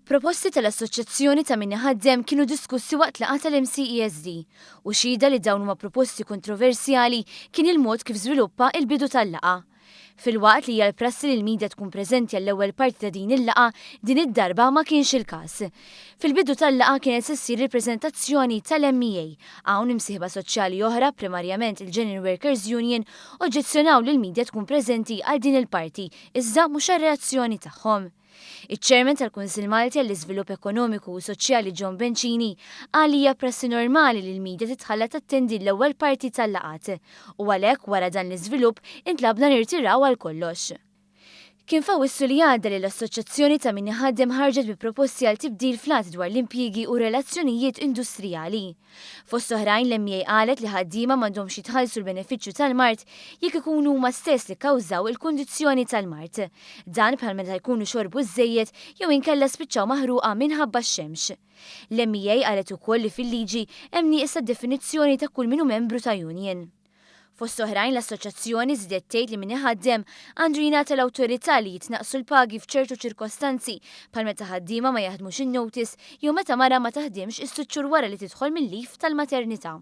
Proposti tal-Assoċjazzjoni ta' Min Iħaddem kienu diskussi waqt laqgħa tal-MCESD u xhieda li dawn huma proposti kontroversjali kien il-mod kif żviluppa il-bidu tal-laqgħa. Filwaqt li hija l-prassi li l-media tkun preżenti għall-ewwel parti ta' din il-laqgħa, din id-darba ma kienx il-każ. Fil-bidu tal-laqgħa kienet se ssir il-preżentazzjoni tal-MEA. Hawn imsieħba soċjali oħra, primarjament il-General Workers Union, oġġezzjonaw li l-media tkun preżenti għal din il-parti, iżda mhux għar-reazzjoni tagħhom. Iċ-Chairman tal-Kunsill Malti għall-Iżvilupp Ekonomiku u Soċjali John Bencini qal li hija prassi normali li l-media titħalla tattendi l-ewwel parti tal-laqgħat u għalhekk wara dan l-iżvilupp intlabna nirtiraw għal kollox. Kien f'Awwissu li għadda li l-Assoċjazzjoni ta' Min Iħaddem ħarġet bi proposti għal tibdil fl-Att dwar l-Impjiegi u Relazzjonijiet Industrijali. Fost oħrajn l-MEA qalet li ħaddiema m'għandhomx jitħallsu l-benefiċċju tal-mard jekk ikunu huma stess li kkawżaw il-kundizzjoni tal-mard. Dan bħal meta jkunu xorbu żżejjed jew inkella spiċċaw maħruqa minħabba x-xemx. L-MEA qalet ukoll li fil-liġi hemm nieqsa definizzjoni ta' kull min hu membru ta' union. Fost oħrajn l-assoċjazzjoni żiedet tgħid li min iħaddem għandu jingħata l-awtorità li jitnaqqsu l-pagi f'ċertu ċirkostanzi bħal meta ħaddiema ma jaħdmux in-notice jew meta mara ma taħdimx is-sitt xhur wara li tidħol mil-leave tal-maternità.